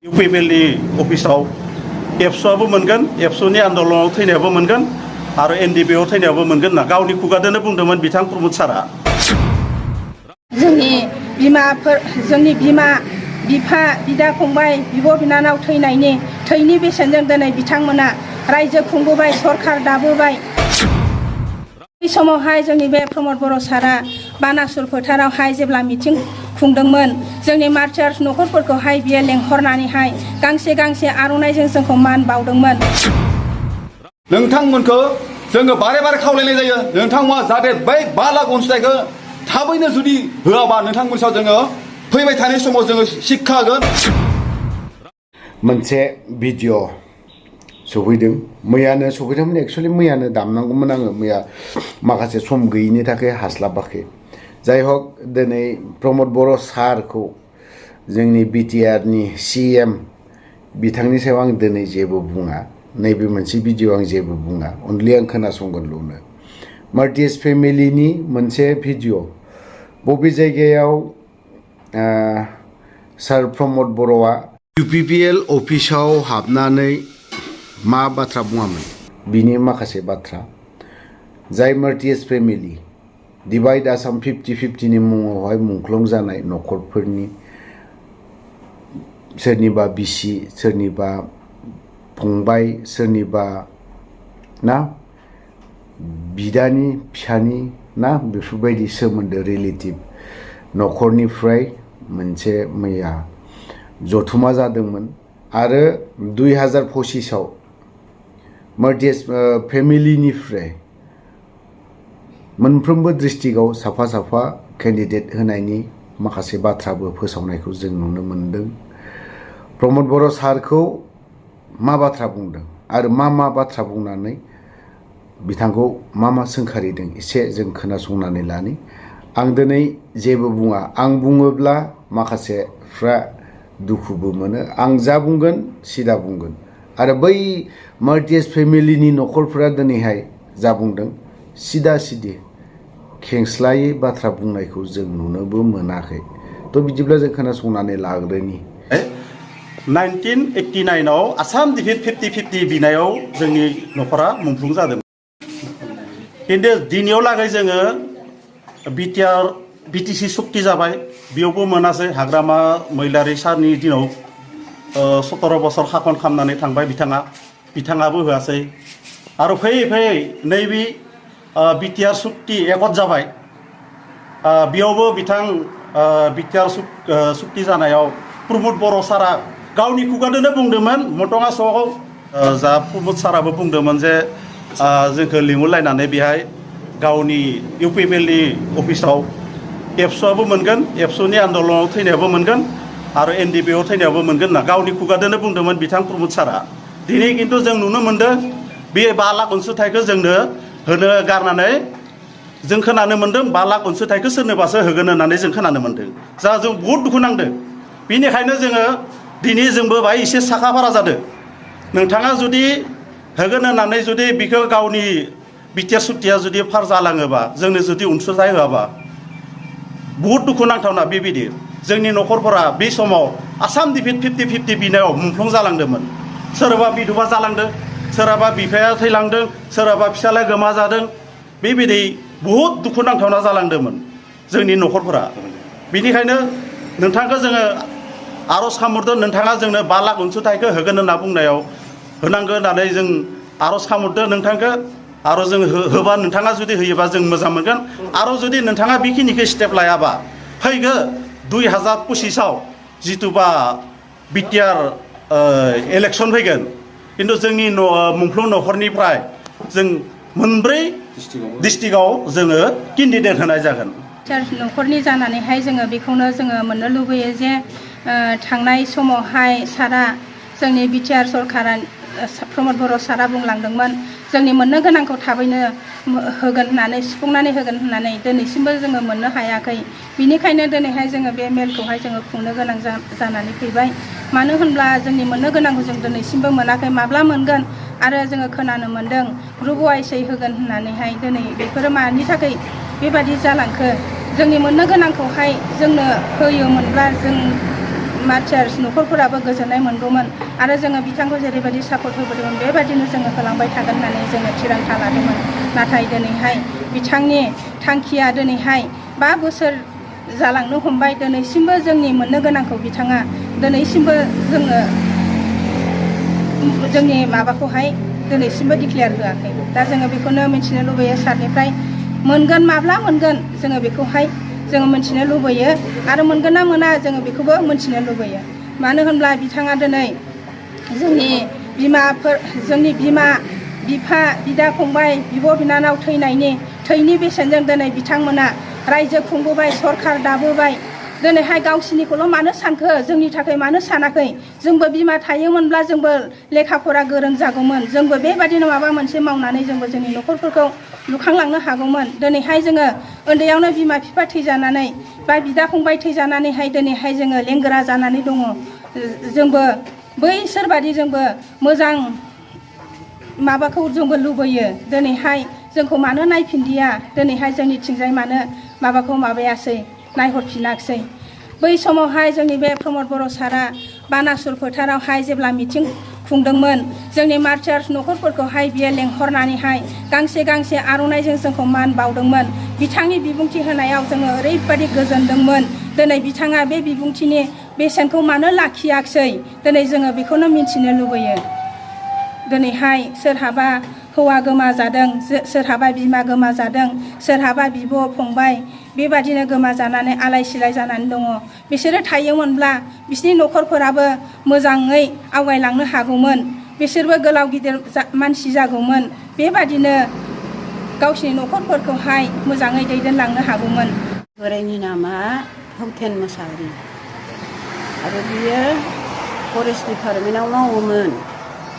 इउपिपिएलनि अफिसाव एबसुआबो मोनगोन, एबसुनि आन्दलनाव थैनायाबो मोनगोन आरो एनडिएफबीआव थैनायाबो मोनगोन ना गावनि खुगादोनो बुंदोंमोन बिथां प्रमद सारा। जोंनि बिमा बिफा बिदा फंबाय बिब' बिनानाव थैनि बेसेनजों दिनै बिथांमोना रायजो खुंबोबाय, सरखार दाबोबाय। बे समावहाय जोंनि बे प्रमद बर' सारा बानासुर फोथारावहाय जेब्ला मिथिं खुंदोंमोन, जोंनि मार्चार्स न'खरफोरखौहाय बियो लेंहरनानैहाय गांसे गांसे आर'नाइजों जोंखौ मान बावदोंमोन। नोंथांमोनखौ जोङो बारे बारे खावलायनाय जायो, नोंथांमोना जाहाथे बै 5 लाख अनसुंथाइखौ थाबैनो जुदि होआबा नोंथांमोन सायाव जोङो फैबाय थानाय समाव जोङो शिक्षा होगोन। मोनसे भिडिअ सफैदों, मैयानो सफैदोंमोन। एक्सुअलि मैयानो दामनांगौमोन आङो, मैया माखासे सम गैयिनि थाखाय हास्लाबाखै। जाय हक दिनै प्रमद बर' सारखौ जोंनि बिटिआरनि CM बिथांनि सायाव आं दिनै जेबो बुङा। नैबे मोनसे भिडिअ आं जेबो बुङा, अनलि आं खोनासंगोनल'नो। मार्टिस फेमिलिनि मोनसे भिडिअ, बबे जायगायाव सार प्रमद बर'आ इउपिपिएल अफिसाव हाबनानै मा बाथ्रा बुङामोन, बिनि माखासे बाथ्रा जाय मार्टिस फेमिलि डिवाइड आसाम 50-50नि मुङावहाय मुंख्लं जानाय न'खरफोरनि सोरनिबा बिसि, सोरनिबा फंबाय, सोरनिबा ना बिदानि फिसानि ना बेफोरबायदि सोमोन्दो रिलेटिभ न'खरनिफ्राय मोनसे मैया जथुमा जादोंमोन। आरो 2025आव मार्टिस फेमिलिनिफ्राय मोनफ्रोमबो डिस्ट्रिक्टआव साफा साफा केन्डिडेट होनायनि माखासे बाथ्राबो फोसावनायखौ जों नुनो मोनदों। प्रमद बर' सारखौ मा बाथ्रा बुंदों आरो मा बाथ्रा बुंनानै बिथांखौ मा सोंखारिदों एसे जों खोनासंनानै लानि। आं दिनै जेबो बुङा, आं बुङोब्ला माखासेफ्रा दुखुबो मोनो। आं जा बुंगोन सिदा बुंगोन। आरो बै मार्टिस फेमिलिनि न'खरफोरा दिनैहाय जा बुंदों सिदा सिदि खेंस्लायै बाथ्रा बुंनायखौ जों नुनोबो मोनाखै। थ' बिदिब्ला जों खोनासंनानै लाग्रोनि। 1989आव आसाम डिफिट 50-50 बिनायाव जोंनि न'खरा मुंख्लं जादों। खिन्थु दिनैयाव लागै जोङो BTC सुक्ति जाबाय, बेयावबो मोनासै। हाग्रामा मैलारि सारनि दिनाव 17 बोसोर खाखन खालामनानै थांबाय बिथाङाबो होआसै। आरो फैयै फैयै नैबे BTR सुक्ति एकद जाबाय, बेयावबो BTR सुक्ति जानायाव प्रमद बर' सारा गावनि खुगादोनो बुंदोंमोन। मटङासआव जा प्रमद साराबो बुंदोंमोन जे जोंखौ लिंहरलायनानै बेहाय गावनि इउपिपिएलनि अफिसाव एबसुआबो मोनगोन, एबसुनि आन्दलनाव थैनायाबो मोनगोन आरो एनडिएफबीआव थैनायाबो मोनगोन ना गावनि खुगादोनो बुंदोंमोन बिथां प्रमद सारा। दिनै खिन्थु जों नुनो मोनदों बे 5 लाख अनसुंथाइखौ जोंनो होनो गारनानै जों खोनानो मोन्दों 5 लाख अनसुंथाइखौ सोरनोबासो होगोन होननानै जों खोनानो मोन्दों। जा जों बहुद दुखु नांदों। बेनिखायनो जोङो दिनै जोंबो बाहाय एसे साखा फारा जादों। नोंथाङा जुदि होगोन होननानै जुदि बेखौ गावनि BTR सुक्तिया जुदि फार जालाङोबा, जोंनो जुदि अनसुंथाइ होआबा बहुद दुखु नांथावना। बेबायदि जोंनि न'खरफोरा बे समाव आसाम डिफिट 50-50 बिनायाव मुंख्लं जालांदोंमोन। सोरबा बिधवा जालांदों, सोरहाबा बिफाया थैलांदों, सोरहाबा फिसाला गोमा जादों। बेबायदि बहुद दुखु नांथावना जालांदोंमोन जोंनि न'खरफोरा। बेनिखायनो नोंथांखौ जोङो आर'ज खालामहरदों, नोंथाङा जोंनो 5 लाख अनसुंथाइखौ होगोन होनना बुंनायाव होनांगौ होननानै जों आर'ज खालामहरदों नोंथांखौ। आरो जों होबा नोंथाङा जुदि होयोबा जों मोजां मोनगोन। आरो जुदि नोंथाङा बेखिनिखौ स्टेप लायाबा फैगौ 2025आव जिथुबा BTR इलेक्सन फैगोन, खिन्थु जोंनि मुंख्लं न'खरनिफ्राय जों मोनब्रै डिस्ट्रिक्टआव जोङो केन्डिडेट होनाय जागोन। न'खरनि जानानैहाय जोङो बेखौनो जोङो मोननो लुबैयो जे थांनाय समावहाय सारा जोंनि BTR सरकारा प्रमद बर' सारा बुंलांदोंमोन जोंनि मोननो गोनांखौ थाबैनो होगोन होननानै, सुफुंनानै होगोन होननानै। दिनैसिमबो जोङो मोननो हायाखै। बिनिखायनो दिनैहाय जोङो बे मेलखौहाय जोङो खुंनो गोनां जानानै फैबाय। मानो होनब्ला जोंनि मोननो गोनांखौ जों दिनैसिमबो मोनाखै। माब्ला मोनगोन? आरो जोङो खोनानो मोन्दों ग्रुप वाइसै होगोन होननानैहाय। दिनै बेफोरो मानि थाखाय बेबादि जालांखो? जोंनि मोननो गोनांखौहाय जोंनो होयोमोनब्ला जों मार्चार्स न'खरफोराबो गोजोननाय मोनगौमोन आरो जोङो बिथांखौ जेरैबायदि सापर्ट होबोदोंमोन बेबायदिनो जोङो होलांबाय थागोन होननानै जोङो थिरांथा लादोंमोन। नाथाय दिनैहाय बिथांनि थांखिया दिनैहाय 5 बोसोर जालांनो हमबाय। दिनैसिमबो जोंनि मोननो गोनांखौ बिथाङा दिनैसिमबो जोंनि माबाखौहाय दिनैसिमबो डिक्लेयार होआखै। दा जोङो बेखौनो मिथिनो लुबैयो सारनिफ्राय मोनगोन, माब्ला मोनगोन जोङो बेखौहाय जोङो मिथिनो लुबैयो आरो मोनगोन ना मोना जोङो बेखौबो मिथिनो लुबैयो। मानो होनब्ला बिथाङा दिनै जोंनि बिमा बिफा बिदा फंबाय बिब' बिनानाव थैनि बेसेनजों दिनै बिथांमोना रायजो खुंबोबाय, सरखार दाबोबाय। दिनैहाय गावसिनिखौल' मानो सानखो, जोंनि थाखाय मानो सानाखै? जोंबो बिमा थायोमोनब्ला जोंबो लेखा फरा गोरों जागौमोन, जोंबो बेबादिनो माबा मोनसे मावनानै जोंबो जोंनि न'खरफोरखौ लुखांलांनो हागौमोन। दिनैहाय जोङो उन्दैयावनो बिमा बिफा थैजानानै बा बिदा फंबाय थैजानानैहाय दिनैहाय जोङो लेंग्रा जानानै दङ। जोंबो बैसोरबादि जोंबो मोजां माबाखौ जोंबो लुबैयो। दिनैहाय जोंखौ मानो नायफिनदिया, दिनैहाय जोंनिथिंजाय मानो माबाखौ माबायासै, नायहरफिनाखिसै। बै समावहाय जोंनि बे प्रमद बर' सारा बानासुर फोथारावहाय जेब्ला मिथिं खुंदोंमोन, जोंनि मार्चार्स न'खरफोरखौहाय बियो लेंहरनानैहाय गांसे गांसे आर'नाइजों जोंखौ मान बावदोंमोन। बिथांनि बिबुंथि होनायाव जोङो ओरैबायदि गोजोनदोंमोन। दिनै बिथाङा बे बिबुंथिनि बेसेनखौ मानो लाखियाखिसै, दिनै जोङो बेखौनो मिथिनो लुबैयो। दिनैहाय सोरहाबा हौवा गोमाजादों, सोरहाबा बिमा गोमाजादों, सोरहाबा बिब' फंबाय बेबादिनो गोमाजानानै आलाय सिलाय जानानै दङ। बिसोरो थायोमोनब्ला बिसोरनि न'खरफोराबो मोजाङै आवगायलांनो हागौमोन, बिसोरबो गोलाव गिदिर मानसि जागौमोन, बेबादिनो गावसिनि न'खरफोरखौहाय मोजाङै दैदेनलांनो हागौमोन। बोरायनि नामा हौथेन मोसाहारि आरो बियो फरेस्ट डिपार्टमेन्टआव मावोमोन।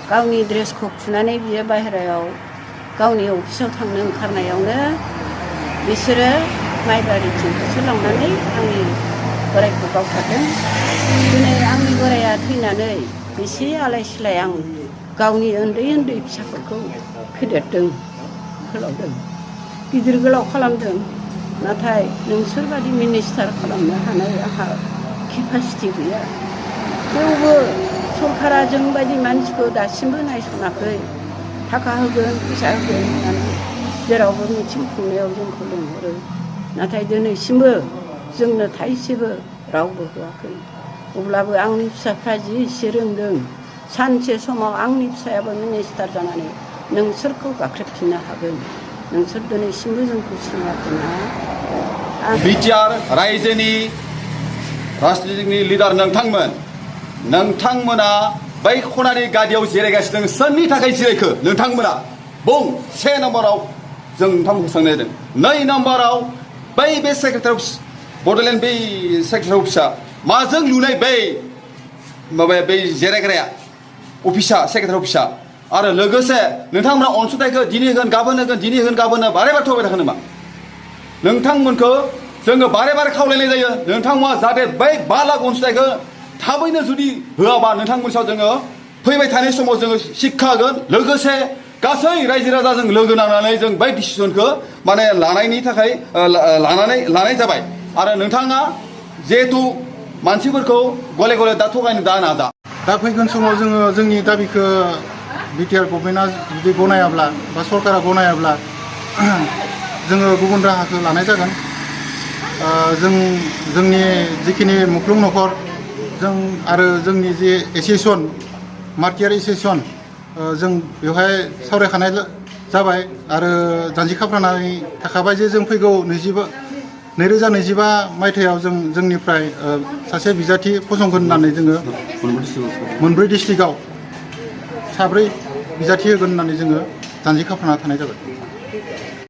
गावनि ड्रेसखौ खुनानै बियो बाहेरायाव गावनि अफिसाव थांनो ओंखारनायावनो बिसोरो माइबारिथिं होसोलांनानै आंनि बोरायखौ गावथारदों। दिनै आंनि बोराया थैनानै बेसे आलाय सिलाय आं गावनि उन्दै उन्दै फिसाफोरखौ फेदेरदों, फोलावदों, गिदिर गोलाव खालामदों। नाथाय नोंसोरबादि मिनिस्टार खालामनो हानाय आंहा केपासिटि गैया। थेवबो सरकारा जोंबायदि मानसिखौ दासिमबो नायसनाखै। थाखा होगोन, फैसा होगोन होननानै जेरावबो मिथिं खुंनायाव जोंखौ लिंहरो, नाथाय दिनैसिमबो जोंनो थाइसेबो रावबो होआखै। अब्लाबो आंनि फिसाफ्रा जि एसे रोंदों, सानसे समाव आंनि फिसायाबो मिनिस्टार जानानै नोंसोरखौ गाख्रेबफिननो हागोन। नोंसोर दिनैसिमबो जोंखौ सिनायाखैना। बिटिआर रायजोनि राजनितिकनि लिडार नोंथांमोना बै खनानि गादियाव जिरायगासिनो सोरनि थाखाय जिरायखो? नोंथांमोना बुं। 1 नम्बराव जों नोंथांमोनखौ सोंनाय जादों। 2 नम्बराव बै सेक्रेटारि अफिस, बड'लेण्ड बै सेक्रेटारि अफिसा माजों लुनाय? बै जिरायग्राया अफिसा, सेक्रेटारि अफिसा। आरो लोगोसे नोंथांमोना अनसुंथाइखौ दिनै होगोन गाबोन होगोन, दिनै होगोन गाबोन बारे बारे थगायबाय थागोन नामा? नोंथांमोनखौ जोङो बारे बारे खावलायनाय जायो। नोंथांमोना जाहाथे बै 5 लाख अनसुंथाइखौ थाबैनो जुदि होआबा नोंथांमोननि सायाव जोङो फैबाय थानाय समाव जोङो शिक्षा होगोन। लोगोसे गासै रायजो राजाजों लोगो नांनानै जों बै डिसिसनखौ माने लानाय जाबाय। आरो नोंथाङा जिहेथु मानसिफोरखौ गले गले दा थगायनो दा नाजा। दा फैगोन समाव जोङो जोंनि दाबिखौ बिटिआर गभर्नमेन्टआ जुदि गनायाब्ला बा सरकारा गनायाब्ला जोङो गुबुन राहाखौ लानाय जागोन। जोंनि जिखिनि मुख्लं न'खर जों आरो जोंनि जे एसोसिएसन, मार्टियार एसोसिएसन, जों बेवहाय सावरायखानाय जाबाय आरो जानजि खाफ्रानानै थाखाबाय जे जों फैगौ 2025 मायथाइयाव जोंनिफ्राय सासे बिजाथि फसंगोन होननानै जोङो मोनब्रै डिस्ट्रिक्टआव 3 बिजाथि होगोन होननानै जोङो जानजि खाफ्राना थानाय जाबाय।